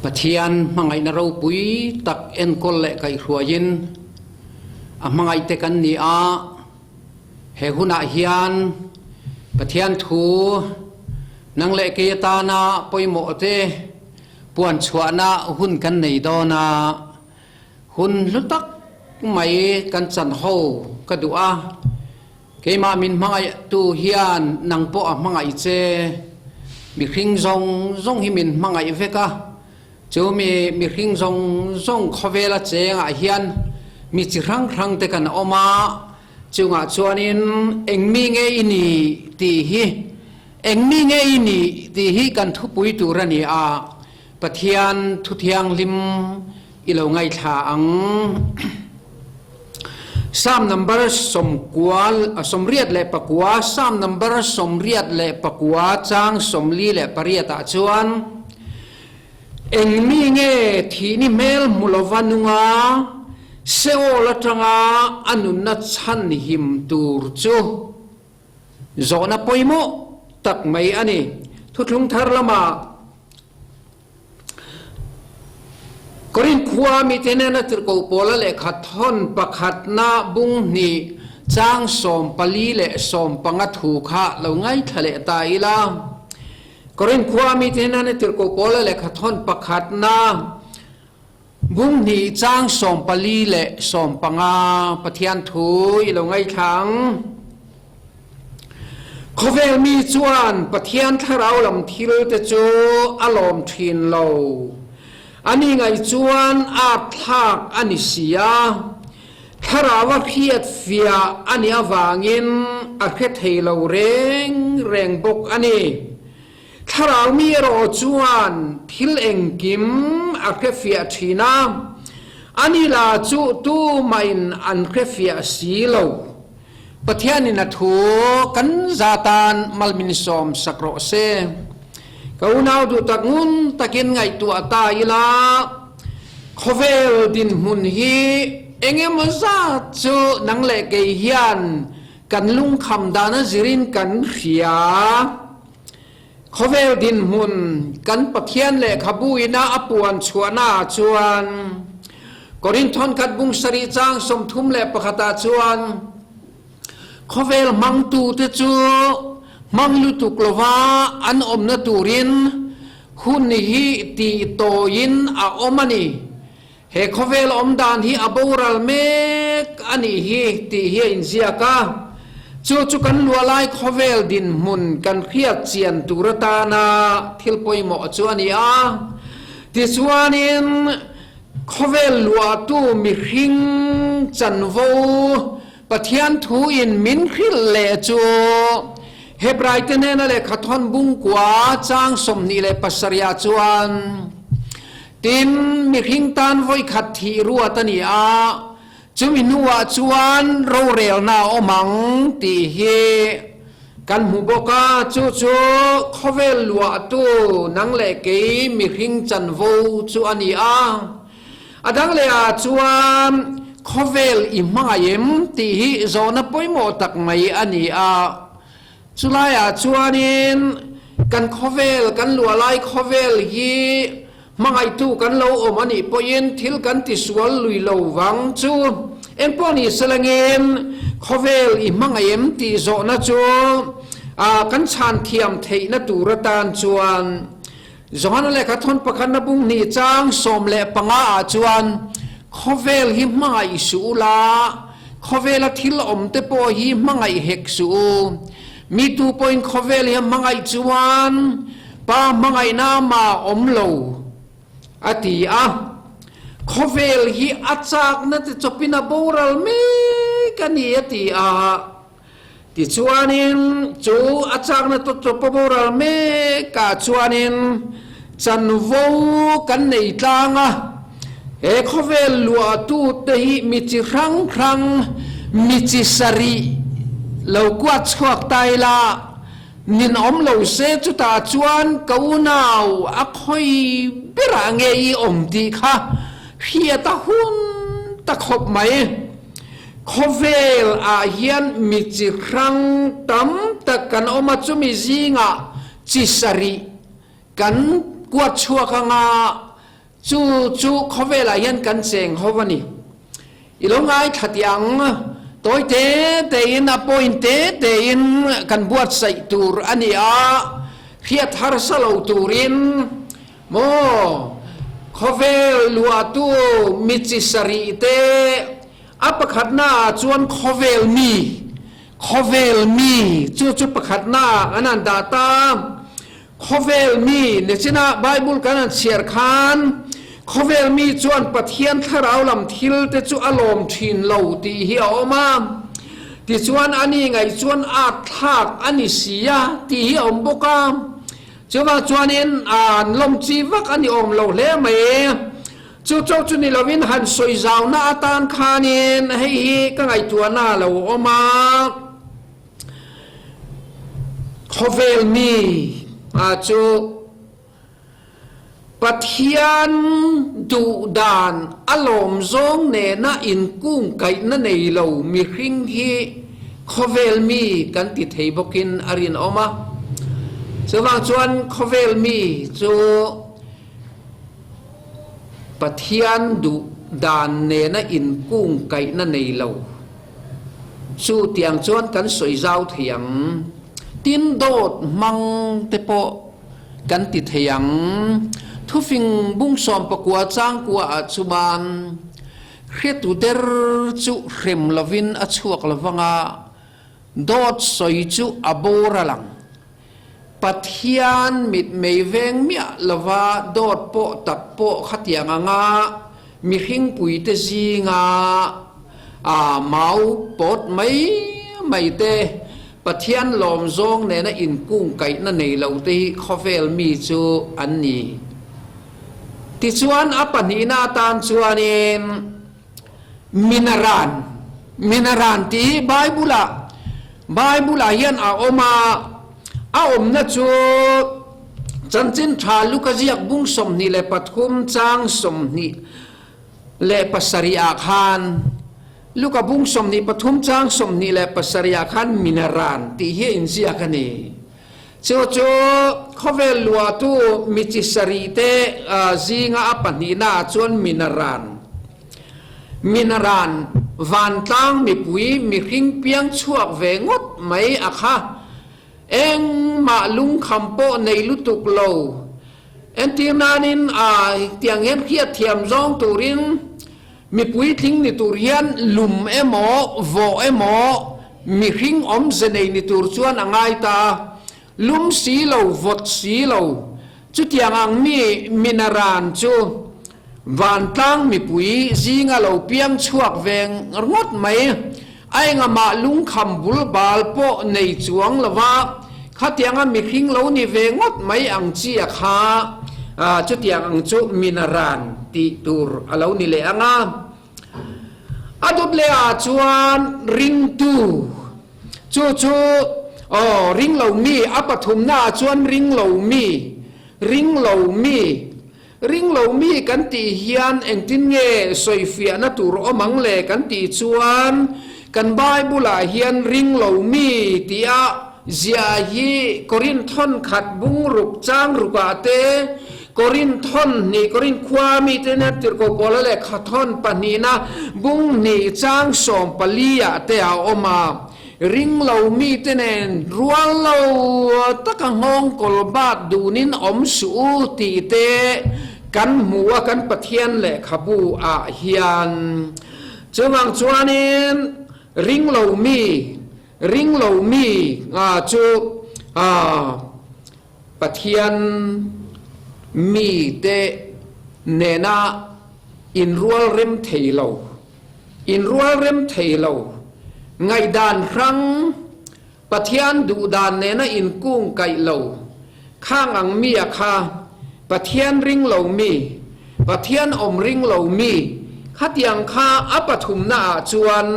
Pathian hmangaihna ropui tak enkawl leh kaihhruaiin a hmangaihte kan ni a, he hunah hian Pathian thu nang leh kei atana pawimawh te puan chhuahna hun kan nei dawn a, hun hlu tak mai kan chan ho ka duh a. Keimah min hmangaihtu hian nang pawh a hmangaih che. Mihring zawng zawng hi min hmangaih vek a, chu mi mihring zawng zawng khawvela chengah hian mi chi hrang hrang te kan awm a, chungah chuanin eng mi nge i ni tih hi eng mi nge i ni tih hi kan thupui tur a ni a, Pathian thuthianghlim i lo ngaithla ang. Psalm number sawmkual 89 Psalm number 89 chang 48 ah chuan Eng mi nge thihni hmel hmu lova nunga Seol atanga a nunna chhan him tur chu zawhna pawimawh tak mai a ni. Thuthlung thar lamah Korinth khua mite hnena tirhkoh Paula lehkha thawn pakhatna bung hnih chang 44 15 thu kha lo ngaithla leh ta ila. Korinth khua mite hnena tirhkoh Paula lehkha thawn pakhatna bung hnih chang 44 15 Pathian thu i lo ngaithla ang. Khawvel mi chuan Pathian thlarau lam thil te chu a lawm thin lo. Ani ngaih chuan art thlak a ni si a, thlarau a hriat fiah a nih avangin a hre thei lo reng reng bawk a ni. Thlarau mi erawh chuan thil engkim a hre fiah thin a, ani la chu tumahin an hre fiah si lo. Pathianin a thu kan za tan malmin sawm sak rawh se. Ka unau duh tak ngun takin ngaihtuah ta ila, khawvel dinhmun hi eng emaw zat chu nang leh kei hian kan lungkham dan a zirin kan hria. Khawvel dinhmun kan Pathian lehkhabu ina a puan chhuahna ah chuan Korinth thawnkhat bung sarih chang 31 ah chuan khawvel hmangtute chu hmang lutuk lova an awmna turin hun hi tih tawiin a awm a ni. He khawvel awm dan hi a boral mek a nih hi tih hi a inziak a, chu chu kan luahlai khawvel dinhmun kan hriat chian tur atana thil pawimawh chu a ni a. Tichuanin khawvel luahtu mihring chanvo Pathian thuin min hrilh leh chu Hebraite hnena lehkha thawn bungkua chang 27 ah chuan, Tin, mihring tan vawikhat thih ruat a ni a, chumi hnuah chuan rorelna a awm ang tih hi kan hmu bawk a, chu chu khawvel luahtu nang leh kei mihring chanvo chu a ni a. A dang lehah chuan khawvel i hmangaih em tih hi zawhna pawimawh tak mai a ni a. Chulaiah chuanin kan khawvel, kan luahlai khawvel hi hmangaihtu kan lo awm a nih pawhin thil kan tisual lui lo vang chu engpawh ni selangin khawvel i hmangaih em tih zawhna chu kan chhan thiam theihna tur atan chuan Johana lehkha thawn pakhatna bung hnih chang 15 ah chuan khawvel hi hmangaih suh ula, Khawvela thil awm te pawh hi hmangaih hek suh u. Mi tu pawhin khawvel hi a hmangaih chuan Pa hmangaihna amah awm lo, a ti a. Khawvel hi a chakna te chawpin a boral mek a ni, a ti a. Tichuanin chu a chakna te chawp a boral mekah chuanin chanvo kan nei tlang a. He khawvel luahtute hi mi chi hrang hrang, mi chi sarih lo kuat chhuak ta ila, nin awm lo se chutah chuan ka unau a khawi berah nge i awm tih kha hriat a hun ta khawp mai. Khawvel ah hian mi chi hrang tam tak kan awm a, chumi zingah chi sarih kan kuat chhuak anga. Chu chu khawvelah hian kan cheng ho a ni. I lo ngaithla tih ang, tawi te tein a point te tein kan buatsaih tur a ni a, hriat harsa lo turin maw khawvel luahtu mi chi sarih te a pakhatna ah chuan khawvel mi, khawvel mi chu chu pakhatna ah an han dah ta. Khawvel mi nichinah Bible kan han chhiar khan khawvel mi chuan Pathian thlarau lam thil te chu a lawm thin lo tih hi a awm a, tichuan a ni ngaih chuan at thlak a ni si a tih hi a awm bawk a. Chuvang chuanin an lawm chi vak a ni awm lo hle mai. Chu chauh chu ni lovin han sawi zauna atan khanin hei hi ka ngaihtuahna a lo awm a. Khawvel mi chu Pathian duhdan a lawm zawng nena inkungkaihna nei lo mihring hi khawvel mi kan ti thei bawkin a rinawm a. Chuvang chuan khawvel mi chu Pathian duhdan nena inkungkaihna nei lo. Chu tiang chuan kan sawi zau thei ang. Tin dawt hmang te pawh kan ti thei ang. Thufing bung 19 changkua ah chuan hretu der chu hrem lovin a chhuak lovang a, dawt sawi chu a boral ang. Pathian mitmei veng miah lova dawt pawh tak pawh khatiang anga mihring puite zinga a mau pawt mai mai te, Pathian lawm zawng nena inkungkaihna nei lo te hi khawvel mi chu an ni. Tichuan a pahnihna atan chuanin Minaran, Minaran tih hi Bible-ah Bible-ah hian a awm a, a awmna chu Chanchin Tha Luka ziak bung 23 chang 27 ah khan Luka bung 23 chang 27 ah khan Minaran tih hi a inziak a ni. Chu chu khawvel luahtu mi chi sarih te zinga a pahnihna ah chuan Minaran Minaran vantlang mipui mihring piang chhuak ve ngawt mai a kha. Engmah lungkham pawh nei lutuk lo. Entir nanin a tiang hian hriatthiam zawng turin mipui tling ni tur hian lum emaw vawh emaw mihring awmze nei ni tur chuan a ngai ta a. Lum si lo vawt si lo Chutiang ang mi minaran chu vantlang mipui zinga lo piang chhuak ve ngawt mai. A engamah lungkham bul bal pawh nei chuang lova khatianga mihring lo ni ve ngawt mai ang chi a kha chutiang ang chu minaran tih tur a lo ni leh ang a. A dawt leh ah chuan ringtu chu chu aw ring lo mi a pathumna ah chuan ring lo mi ring lo mi ring lo mi kan tih hian engtin nge sawifiahna tur awm ang le kan tih chuan kan Bible ah hian ring lo mi tih a ziah hi Korinth thawn khat bung ruk chang ruk ah te Korinth thawn hnih, Korinth khua mite nen Tirhkoh Paula lehkha thawn pahnihna bung hnih chang 14 ah te a awm a. Ring lo mite nen rual lo taka nghawng kawl bat dunin awm suh u tih te kan hmu a kan Pathian lehkhabu ah hian. Chuvang chuanin ring lo mi, ring lo mi chu Pathian mite nena inrual rem thei lo, inrual rem thei lo, ngaihdan hrang, Pathian duhdan nena inkung kaih lo, khang ang mi a kha, Pathian ring lo mi, Pathian awm ring lo mi, khatiang kha a pathumna ah chuan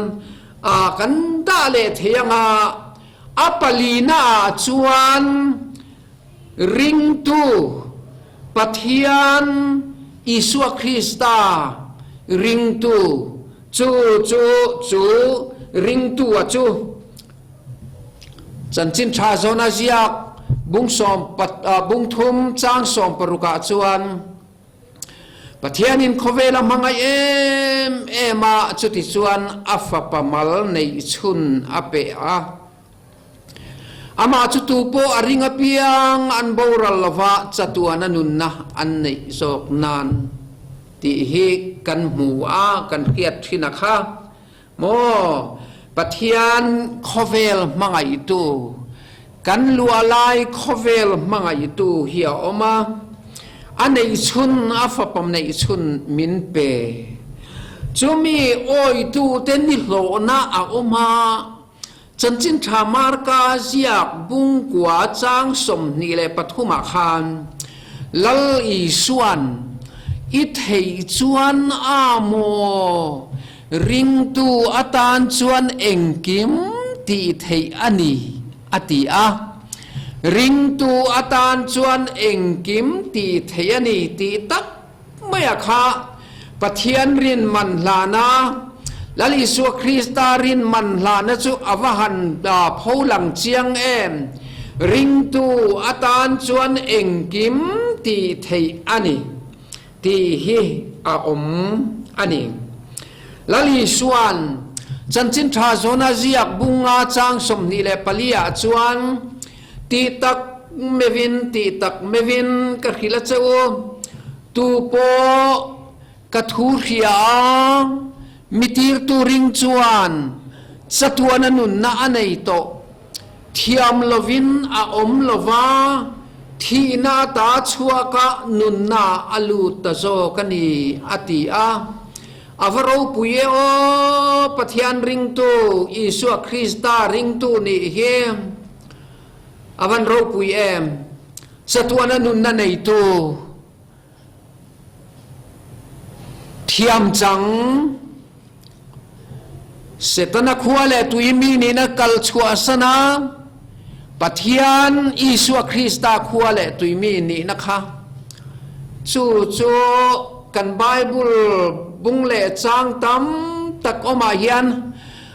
a kan dah leh thei anga, A palina ah chuan ringtu Pathian Isua Krista ringtu chu chu chu ringtu a chu Chanchin Tha Zawna ziak bung sawm bung thum chang 16 ah chuan. Pathianin khawvel a hmangaih em em a, chutichuan a Fapa mal neih chhun a pe a. Amah chu tu pawh a ring apiang an boral lova chatuana nunna an neih zawk nan tih hi kan hmu a, kan hriat thin a kha. Maw Pathian khawvel hmangaihtu, kan luah lai khawvel hmangaihtu hi a awm a, a neihchhun, a fapa neihchhun min pe. Chumi awitute nihlawhna a awm a, Chanchin Tha Marka ziak bungkua chang 23 ah khan Lal Isua'n, I theih chuan a maw? Ringtu atan chuan engkim tih theih a ni, a ti a. Ringtu atan chuan engkim tih theih a ni tih tak Maia kha Pathian rin man hlana, Lal Isua Krista rin man hlana chu a va han pho lang chiang em? Ringtu atan chuan engkim tih theih a ni tih hi a awm a ni. Lal Isua'n Chanchin Tha Zawna ziak bunga chang 24 ah chuan, Tih tak meuhin, tih tak meuhin ka hrilh a che u. Tu pawh ka thu hria a, mi tirtu ring chuan chatuana nunna a nei tawh. Thiam lovin a awm lo va, thihna ata chhuaka nunna a lut ta zawk a ni, a ti a. A va ropui e aw, Pathian ringtu, Isua Krista ringtu nih hi. A van ropui em! Chatuana nunna neitu thiam chang Setana khua leh tui mi nihna kal chhuahsan a, Pathian Isua Krista khua leh tui mi nihna kha chu chu kan Bible bung leh chang tam tak awmah hian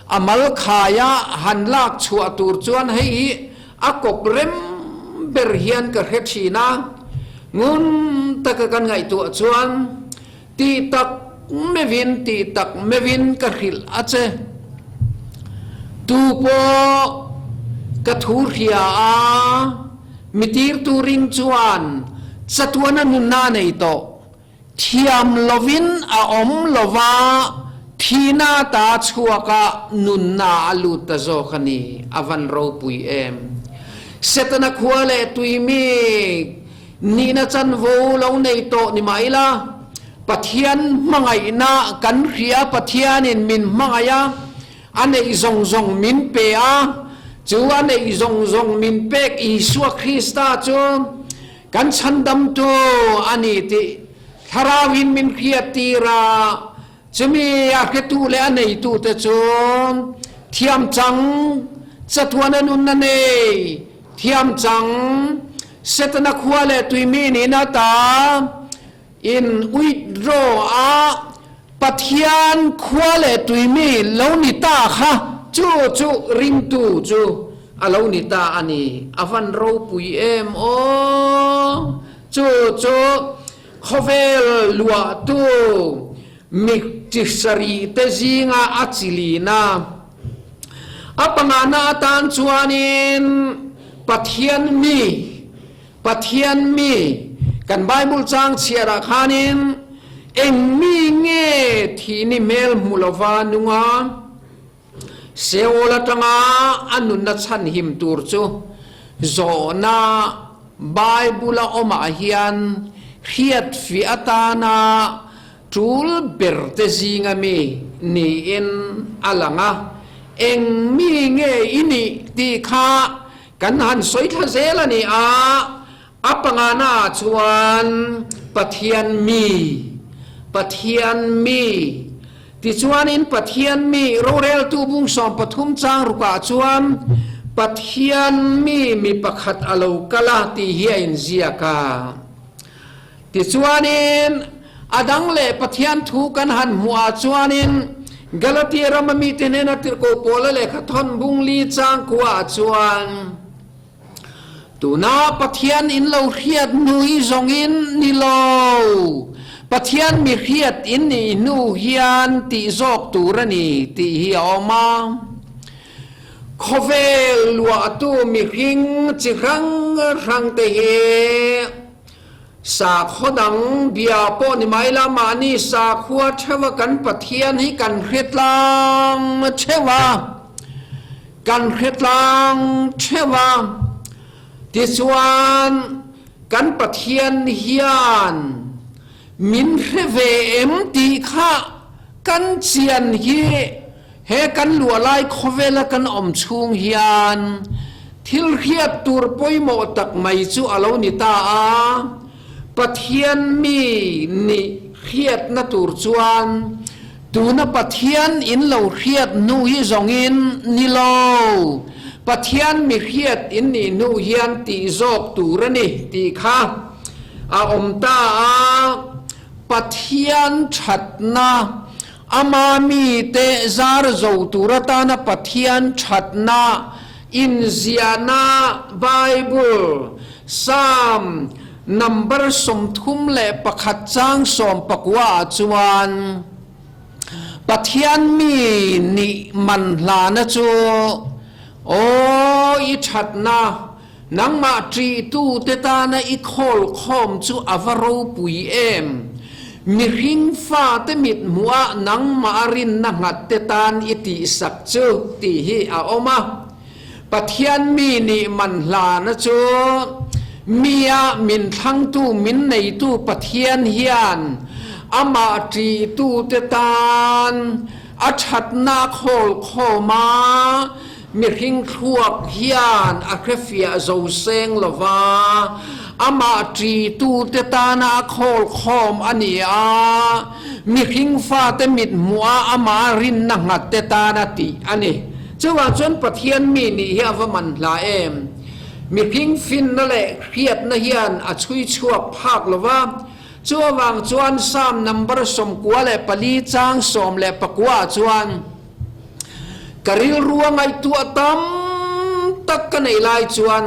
A mal khaia han lak chhuah tur chuan hei hi a kawp rem ber hian ka hre thin a, ngun taka kan ngaihtuah chuan tih tak meuhin tih tak meuhin ka hrilh a che. Tu pawh ka thu hria a, mi tirtu ring chuan chatuana nunna a nei tawh. Thiam lovin a awm lo va, thihna ta chhuaka nunna a lut ta zawk a ni. A van ropui em! Setana khua leh tui mi nihna chanvo lo nei tawh ni mah ila, Pathian hmangaihna kan hria, Pathianin min hmangaih a, a neih zawng zawng min pe a, chu a neih zawng zawng min pek Isua Krista chu Kan chhandamtu a ni tih Thlarauin min hriattir a, chumi a hretu leh a neitute chu thiam chang, chatuana nunna nei thiam chang, Setana khua leh tuimi nihna ta in withdraw a Pathian khua leh tuimi lo ni ta kha chu chu ringtu chu a lo ni ta a ni. A van ropui em aw! Chu chu khawvel luahtu mi chi sarih te zinga a chi lin a. A pangana atan chuanin Pathian mi Pathian mi kan Bible chang chhiarah khanin eng mi nge thihni hmel hmu lova nunga Seol atanga a nunna chhanhim tur chu zawhna Bible-a awmah hian hriatfiah atana tul berte zinga mi niin a lang a. Eng mi nge i nih tih kha Kan han sawi thla zel a ni a, a pangana ah chuan Pathian mi, Pathian mi, tichuanin Pathian mi roreltu bung 13 chang rukah chuan Pathian mi mi pakhat a lo kal a tih hi a inziak a. Tichuanin a dang leh Pathian thu kan han hmuh ah chuanin Galatia rama mite hnena tirhkoh Paula lehkha thawn bung li changkua ah chuan, Tuna Pathian in lo hriat hnu hi zawngin ni lo. Pathian mi hriat in nih hnu hian tih zawk tur a ni tih hi a awm a. Khawvel luahtu mihring chi hrang hrang te hi sakhaw dang bia pawh ni mai la, mahni sakhua theuha kan Pathian hi kan hre tlang theuh a, kan hre tlang theuh a. Tichuan, kan Pathian hian min hre ve em tih kha kan chian hi he kan luah lai khawvela kan awm chhung hian thil hriat tur pawimawh tak mai chu a lo ni ta a. Pathian mi nih hriatna tur chuan Tuna Pathian in lo hriat hnu hi zawngin ni lo, Pathian mi hriat in nih hnu hian tih zawk tur a ni tih kha a awm ta a. Pathian thatna, ama mite zar zo tur atana Pathian thatna inziahna Bible, Psalm Number 31 chang 19 ah chuan Pathian mi nih man hlana chu Aw i thatna, nangmah ṭihtute tana i khawl khawm chu a va ropui em! Mihring fate mithmuh ah nangmah a rinna nghat te tan i tihsak chu tih hi a awm a. Pathian mi nih man hlana chu mia min thlangtu min neitu Pathian hian amah ṭihtute tan a ṭhatna a khawl khawm a, mihring thluak hian a hrefiah zo seng lo va, amah ṭihtute tana a khawl khawm a ni a, mihring fate mithmuh a amah rinna nghatte tana tih a ni. Chuvang chuan Pathian mi nih hi a va man hla em? Mihring finna leh hriatna hian a chhui chhuak phak lo va, chu avang chuan Psalm number 94 chang 19 ah chuan, Ka rilru a ngaihtuah tam tak ka neih lai chuan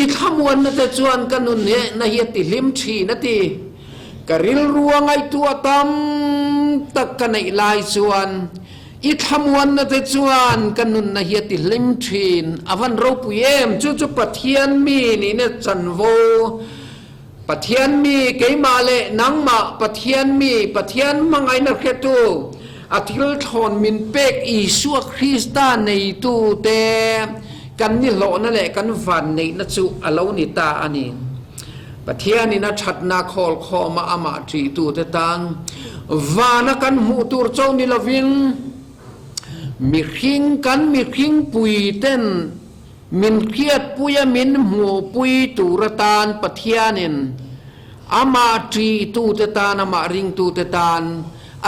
i thlamuanna te chuan ka nun na hi a ti hlim thin a ti. Ka rilru a ngaihtuah tam tak ka neih lai chuan I thlamuanna te chuan ka nunna hi a ti hlim thin. A van ropui em! Chu chu Pathian mi nihna chanvo. Pathian mi, keimah leh nangmah, Pathian mi, Pathian hmangaihna hretu, a thil thlawn min pek Isua Krista neitu te kan ni hlawhna leh kan vanneihna chu a lo ni ta a ni. Pathianin a thatna khawl khawma amah ṭihtute tan vana kan hmuh tur cho ni lovin mihring kan mihring puiten min hriatpuia min hmuhpui tur atan Pathianin amah ṭihtute tan amah ringtute tan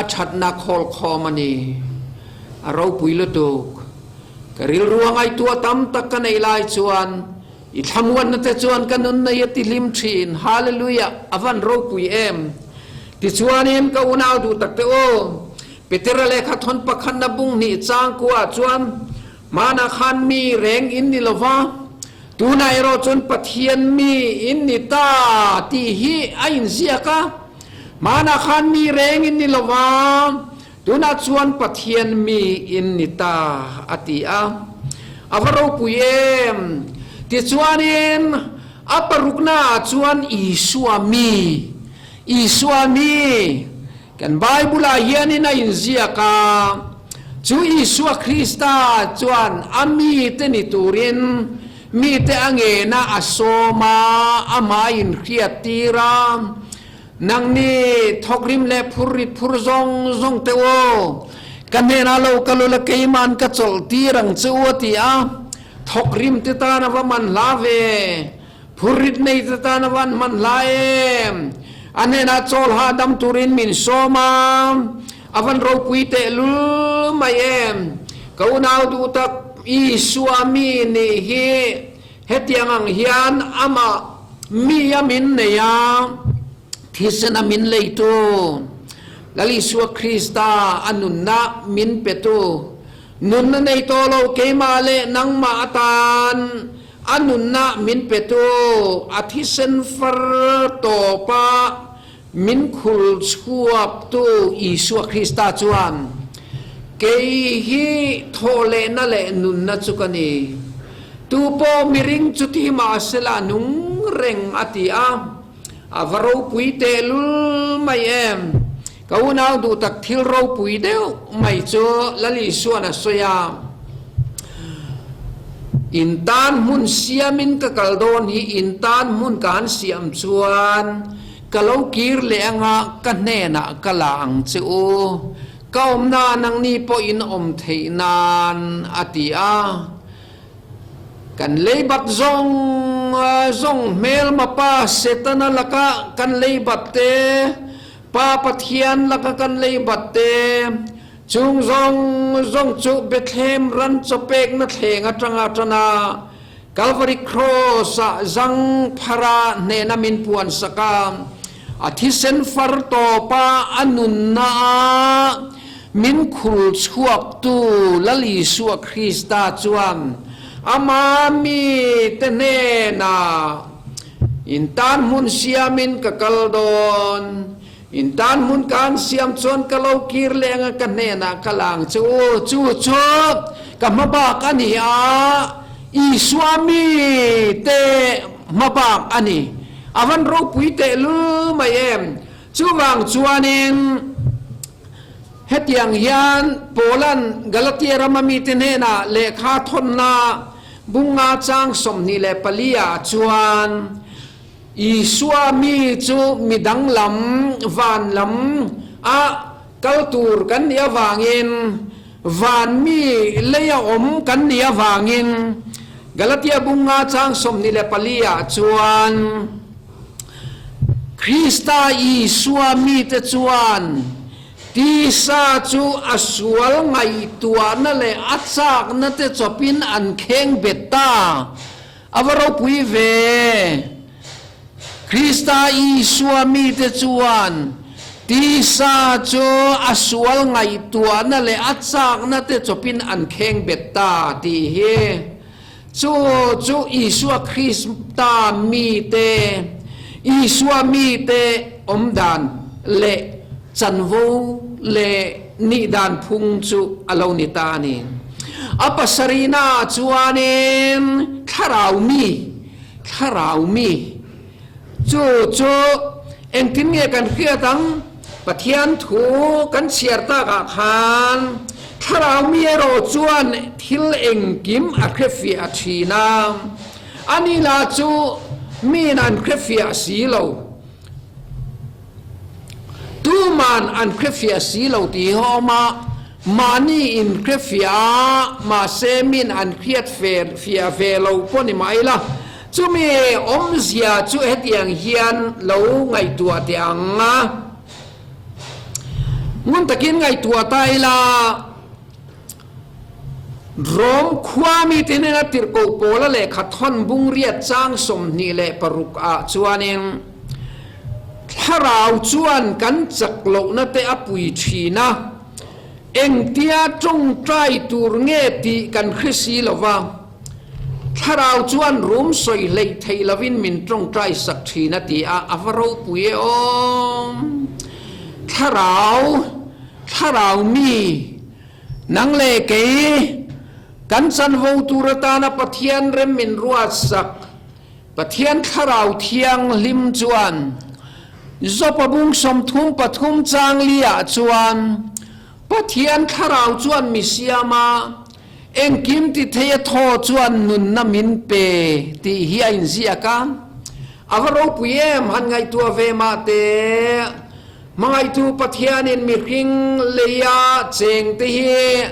a thatna khawl khawm a ni. A ropui lutuk. Ka rilru a ngaihtuah tam tak ka neih lai chuan I thlamuanna te chuan ka nun nei a ti hlim thin. Hallelujah! A van ropui em! Tichuanin ka unau duh tak te aw, Petera lehkha thawn pakhatna bung hnih changkua ah chuan hmanah khan mi reng in ni lova, tunah erawh chuan Pathian mi in ni ta tih hi a inziak a. Hmanah khan mi reng in ni lova, Tunah chuan Pathian mi in ni ta, a ti a. A va ropui em! Tichuanin, a paruknaah chuan Isua mi, Isua mi, kan Bible-ah hianin a inziak a, chu Isua Krista chuan a mite ni turin mite a ngena a sawm a, amah a inhriattir a. Nangni thawkrim leh phurrit phur zawng zawng te u, ka hnenah lo kal ula keima'n ka chawlh tir ang che u a ti a, thawkrim te tan a va man hla ve, phurrit nei te tan a van man hla em, a hnenah chawl hahdam turin min sawm a, a van ropui tehlul mai em, ka unau duh tak Isua mi nih hi Hetiang ang hian amah mi a min nei a, thisen a min leitu, Lal Isua Krista a nunna min petu, nunna nei tawh lo keimah leh nangmah atan a nunna min petu, a thisen far tawpa. Min khul chhuaktu Isua Krista chuan, Kei hi thawhlehna leh nunna chu ka ni. Tu pawh miring chu thi mahsela a nung reng a ti a. A va ropui tehlul mai em? Ka unau duh tak thil ropui deuh mai chu Lal Isua'n a sawi a. In tan hmun siamin ka kal dawn hi in tan hmun ka han siam chuan ka lo kir leh anga ka hnenah ka la ang che u. Ka awmna nangni pawh in awm theih nan a ti a. Kan leibat zawng zawng hmelma pa Setana laka kan leibat te, Pa Pathian laka kan leibat te, Chung zawng zawng chu Bethlehem ran chawpekna thleng atanga tan a, Calvary Cross-ah zang phara hnehna min puan sak a, a thisen far tawpa a nunna a min khul chhuaktu Lal Isua Krista chuan ama mite hnenah, In tan hmun siamin ka kal dawn. In tan hmun ka an siam chuan ka lo kir leh anga ka hnenah ka la ang che u. Chu chu ka hmabak a ni a, Isua mite hmabak a ni. A van ropui tehlul mai em. Chuvang chuanin hetiang hian Paula'n Galatia rama mite hnenah lehkha thawnna bunga chang 24 ah chuan, Isua mi chu mi danglam van lam a kal tur kan nih avangin, van mi leia awm kan nih avangin, Galatia bunga chang 24 ah chuan, Krista Isua mite chuan tisa chu a sual ngaihtuahna leh a chakna te chawpin an kheng bet ta. A va ropui ve! Krista Isua mite chuan tisa chu a sual ngaihtuahna leh a chakna te chawpin an kheng bet ta tih hi. Chu chu Isua Krista mite, Isua mite awmdan leh chanvo leh nih dan phung chu a lo ni ta a ni. A pasarihna ah chuanin thlarau mi, thlarau mi chu chu engtin nge kan hriat ang? Pathian thu kan chhiar takah khan thlarau mi erawh chuan thil engkim a hrefiah thin a, ani lah chu miin an hrefiah si lo. Tuman an hrefiah si lo tih hi a awm a, mahni in hrefiah a, mahse min an hriat fiah ve lo pawh ni mah ila, chumi awmzia chu hetiang hian lo ngaihtuah teh ang a, ngun takin ngaihtuah ta ila. Rom khua mite hnena tirhkoh Paula lehkha thawn bung riat chang 26 ah chuanin, Thlarau chuan kan chak lohna te a pui thin a, engtia tawngtai tur nge tih kan hre si lo va, Thlarau chuan rum sawi hleih theih lovin min tawngtai sak thin a ti a, a va ropui e aw. Thlarau, Thlarau mi. Nang leh kei, kan chanvo tur atana Pathian rem min ruatsak, Pathian Thlarau Thianghlim chuan Jopa bung 33 chang liah chuan Pathian Thlarau chuan mi siam a, engkim ti thei a thaw chuan nunna min pe tih hi a inziak a. A va ropui em, han ngaihtuah ve mah teh. Hmangaihtu Pathianin mihring leia chengte hi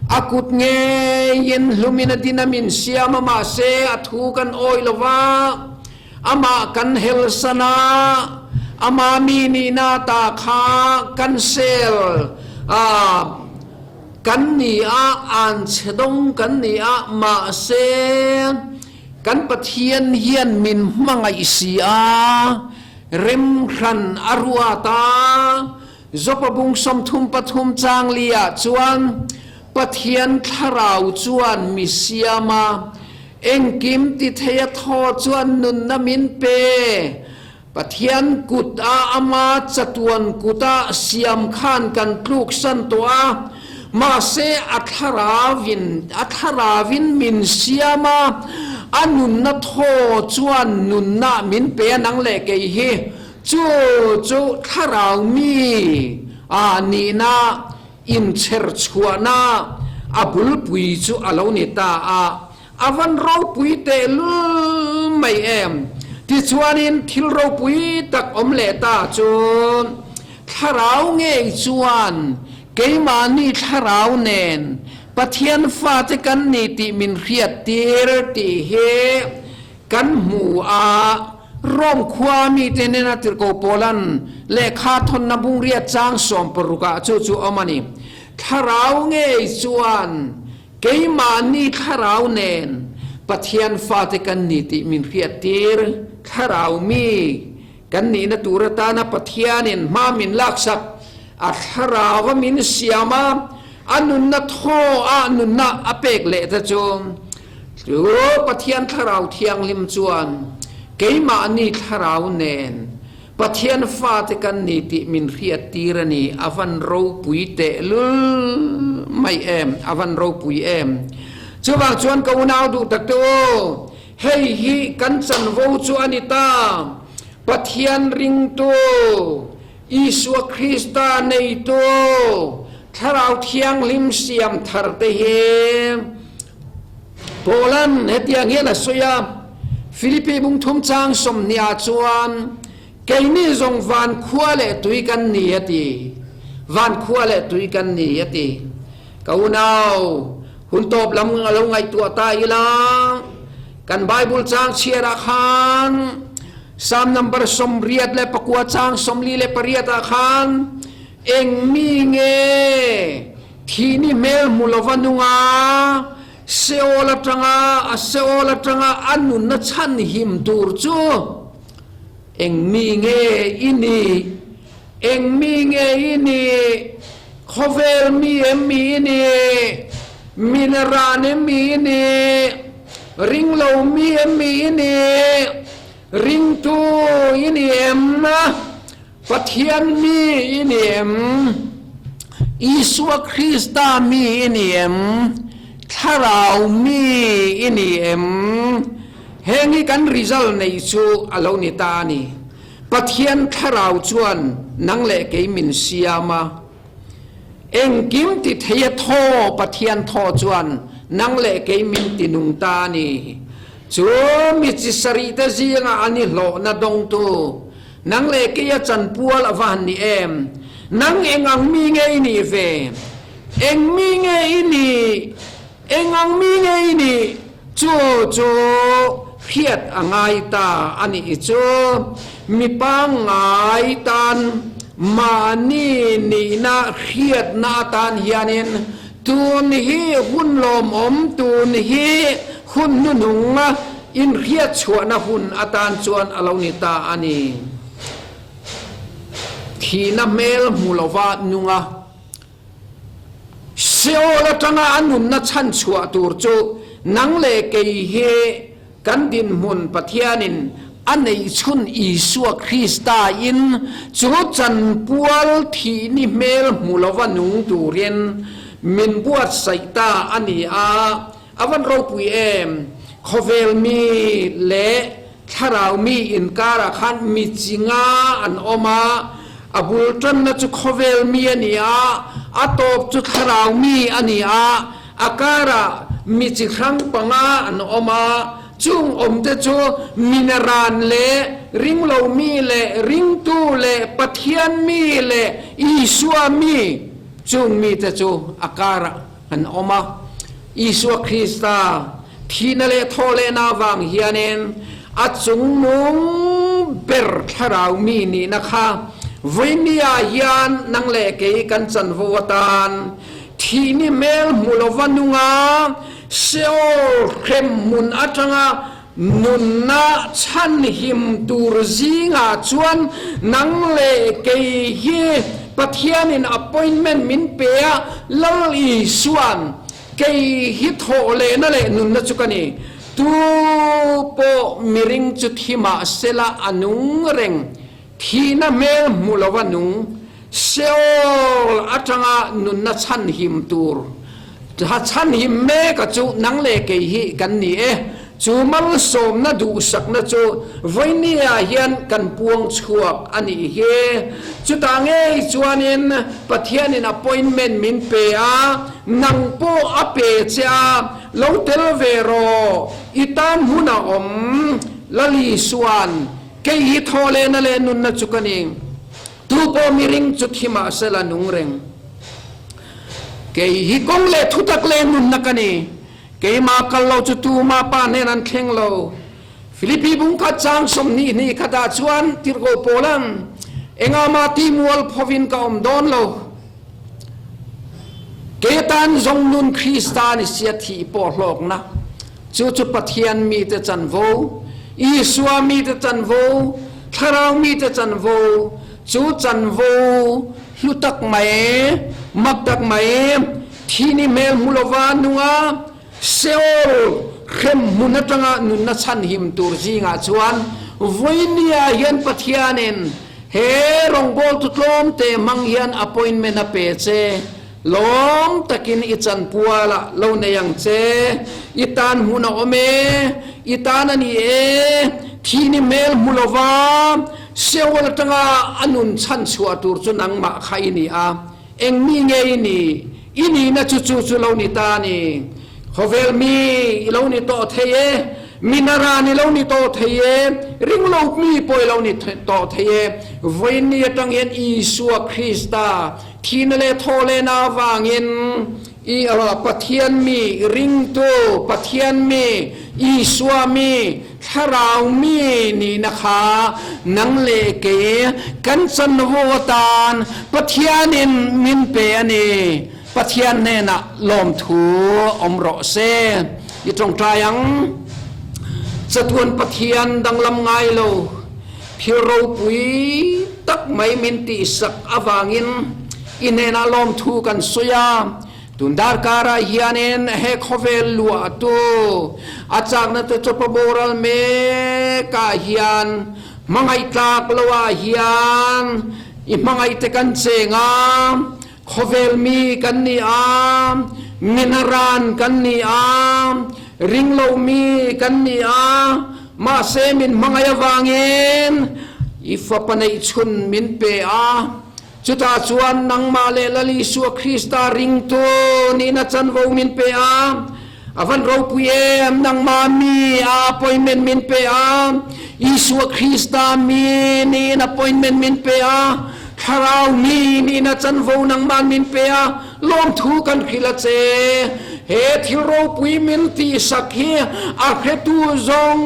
a kut ngeiin hlumin a din a min siam a, mahse a thu kan awih lo va, amah kan helsan a, ama mi nihna ta kha kan sel a, kan ni a, anchhe dawng kan ni a, mahse kan Pathian hian min hmangaih si a. Remhran a ruat a, Jopa bung 33 chang liah chuan Pathian Thlarau chuan mi siam a, engkim ti thei a thaw chuan nunna min pe. Pathian kut a ama chatuan kuta siam khan kan tluksan tawh a, mahse a thlaravin a thlaravin min siam a, a nunna thaw chuan nunna min pe a nang leh kei hi chu chu thlarau mi a nihna inchher chhuahna a bulpui chu a lo ni ta a. A van ropui tehlul mai em? Tichuanin thil ropui tak awm leh ta chu Thlarau ngei chuan keimahni Thlarau nen Pathian fate kan ni tih min hriattir tih hi kan hmu a. Rome khua mite nena tirhkoh Paulan lehkha thawnna bungriat chang sawmparukah chu chu awm a ni. Thlarau ngei chuan Keimahni thlarau nen Pathian fate kan ni tih min hriattir. Thlarau mi kan nihna tur atana Pathianin hma min laksak, a thlarau a min siam a, a nunna thaw ah nunna a pek leh te chu chu Pathian thlarau thianghlim chuan keimahni thlarau nen Pathian fate kan ni tih min hriattir a ni, a van ropui tehlul mai em, a van ropui em. Chuvang chuan ka unau duh tak te u, hei hi kan chanvo chu a ni ta, Pathian ringtu, Isua Krista neitu, Thlarau Thianghlim siam thar te hi Paula'n hetiang hian a sawi a, Philippi bungthum chang sawmhniah chuan, Keini zawng van khua leh tui kan ni a ti. Van khua leh tui kan ni a ti. Ka unau, hun tawp lam a lo ngaihtuah ta ila, kan Bible chang chhiarah khan, Psalm number 89 chang 48 ah khan, Eng mi nge thihni hmel hmu lova nunga Seol atanga a Seol atanga a nunna chhan him tur chu eng mi nge i nih? Eng mi nge i nih? Khawvel mi em mi i nih? Minaran em mi i nih? Ringlo mi em mi i nih? Ringtu i ni em? Pathian mi i ni em? Isua Krista mi i ni em? Thlarau mi i ni em? Heng hi kan result neih chu a lo ni ta a ni. Pathian Thlarau chuan nang leh kei min siam a. Engkim ti thei a thaw Pathian thaw chuan nang leh kei min ti nung ta a ni. Chu mi chi sarih te zingah an i hlawhna dawngtu Nang leh kei a chanpual a va han ni em? Nang eng ang mi nge i nih ve? Eng mi nge i nih? Eng ang mi nge i nih? Chu chu hriat a ngai ta a nih chu. Mi pangngai tan mahni nihna hriatna atan hianin tun hi hun lawmawm, tun hi hun hnuhnung Inhriatchhuahna hun atan chuan a lo ni ta a ni. Thihna hmel hmu lova nung a, Seol atanga a nunna chhan chhuah tur chu nang leh kei hi kan dinhmun Pathianin a neih chhun Isua Krista in chu chanpual thihni hmel hmu lova nung turin min buatsaih ta a ni a. A van ropui em? Khawvel mi leh thlarau mi inkarah khan mi chi nga an awm a, a bul tanna chu khawvel mi a ni a, a tawp chu thlarau mi a ni a, a karah mi chi hrang panga an awm a, chung awmte chu minaran leh ringlo mi leh ringtu leh Pathian mi leh Isua mi, chung mite chu a karah An awm a. Isua Krista thihna leh thawhlehna avang hianin a chungnung ber thlarau mi nihna kha vawinia hian nang leh kei kan chanvo atan thihni hmel hmu lova nunga Seol hremhmun atanga Nunna chhanhim tur zingah chuan nang leh kei hi Pathianin appointment min pe a, Lal Isua'n kei hi thawh lehna leh nunna chu ka ni. Tu pawh miring chu thi mahsela a nung reng, thihna hmel hmu lova nung, Seol atanga nunna chhanhim tur chhanhim meka chu nang leh kei hi kan ni e. Chu malsawmna duhsakna chu vawinia hian kan puang chhuak a nih hi. Chutah ngei chuanin Pathianin appointment min pe a, nang pawh a pe che a, lo tel ve rawh, i tan hmun a awm, Lalisuan, kei hi thawhlehna leh nunna chu ka ni. Tu pawh miring chu thi mahsela nung reng. Kei hi kawng leh thutak leh nunna ka ni. Keimah kal lo chu tumah pa hnen an thleng lo. Filipi bungkhat chang 20 hnih khatah chuan tirhkoh Paula'n, Engahmah ti mual phovin ka awm dawn lo. Kei atan zawng nun Krista ni sia thih pawh hlawkna. Chu chu Pathian mite chanvo, Isua mite chanvo, Thlarau mite chanvo, chu chanvo hlu tak mai, mak tak mai, thi ni hmel hmu lova nunga Seol hrem hmun atanga nunna chhanhim tur zingah chuan vawinia hian Pathianin he rawngbawltu tlawmte hmang hian appointment a pe che. Lawm takin i chanpual ah lo nei ang che. I tan hmun a awm e, i tan a ni e, thi ni hmel hmu lova Seol atanga a nun chhan chhuah tur chu nangmah kha i ni a. Eng mi nge i nih? I nihna chu chu chu lo ni ta a ni. Khawvel mi i lo ni tawh thei e, mi naran i lo ni tawh thei e, ringlo mi pawh i lo ni tawh thei e. Vawiin ni atang hian Isua Krista Thihna leh thawhlehna avangin i Pathian mi, ringtu, Pathian mi, Isua mi, Thlarau mi nihna kha nang leh kei kan chanvo atan Pathianin min pe a ni. Pathian hnenah lawmthu awm rawh se. I tawngtai ang. Chatuan Pathian danglam ngai lo. Thil ropui tak mai min tihsak avangin i hnenah lawmthu kan sawi a, tun darkarah hianin he khawvel luahtu a chakna te chawpa boral mekah hian hmangaih tlak loah hian i hmangaih te kan cheng a, Khawvel mi kan ni a, minaran kan ni a, ringlo mi kan ni a, mahse min hmangaih avangin i Fapa neihchhun min pe a. Chutah chuan nangmah leh Lal Isua Krista ringtu nihna chanvo min pe a. A van ropui em, nangmah mi a appointment min pe a, Isua Krista mi niin appointment min pe a, Thlarau mi niin a chanvo nangmah min pe a, lawmthu kan hrilh a che. He thil ropui min tihsak hi a hretu zawng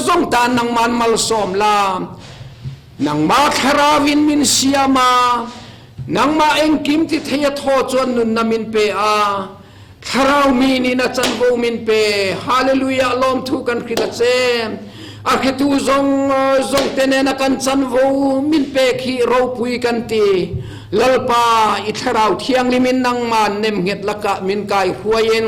zawng tan nangmah malsawm la. Nangmah Thlarauin min siam a, nangmah engkim ti thei a thaw chuan nunna min pe a, Thlarau mi nih na canvo min pe. Hallelujah lawmthu kan hrilh a che. A hretu zong zong te nen a kan canvo min pek hi ropui kan ti. Lalpa i thlarau thianghlim in nangmah nemnghet lakah min kai hruai in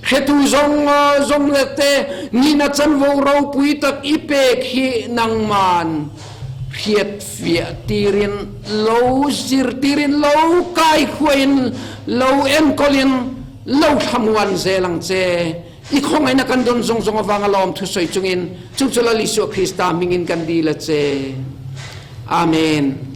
hretu zong zong le te ni na canvo ropui tak i pek hi nangman hriat fiah tirin lo zirtirin lo kai hruaiin Lo enkawlin lo thlamuan zel ang che. I khawngaihna kan dawn zawng zawng avanga lawm thusawi chungin chu chu Lal Isua Krista hmingin kan dil a che. Amen.